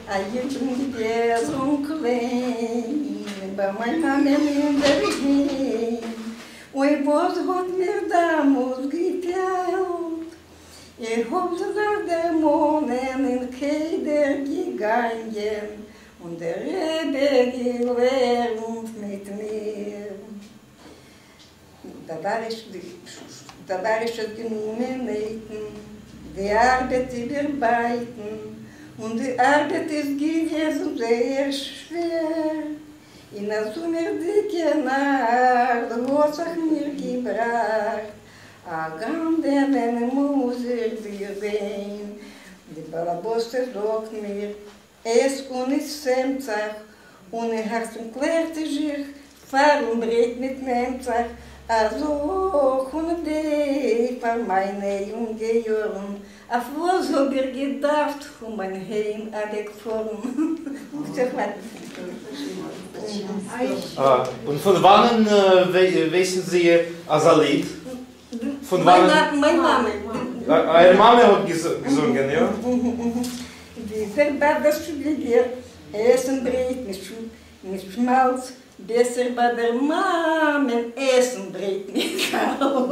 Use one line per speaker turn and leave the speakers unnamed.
איך בין געוועזן קליין ביי מיין מאמען אינדערהיים, אוי וואס האט מיר דאמאלס געפעלט, איך האב זיך דערמאנען אין חדר געגאנגען און דער רבי געלערנט מיט מיר. טאוואריש האט גענומען נייטן, די ארבעט איבערבייטן, און די ארבעט איז געוועזן זייער שווער. אין א זומערדיגע נאכט האט זיך מיר געבראכט א גנב'ענען מוז איך דיר גיין. די באלעבאסטע זאגט מיר, עס און עס שעמט זיך, און אין הארצן קלערט זיך, פארן ברעט ניט נעמט זיך, אז אָך און וויי פאר מיינע יונגע יארן, אויף וואס האב איך געדארפט פון מיין היים אוועקפארן?
און פון וואנען ווייסן זי אזא ליד? פון וואנען?
מיין מאמע.
אייער מאמע האט געזונגען, יא?
ווידער ביי דער שוויגער, עסן ברעט מיט שמאלץ, בעסער ביי דער מאמען עסן ברעט מיט זאלץ.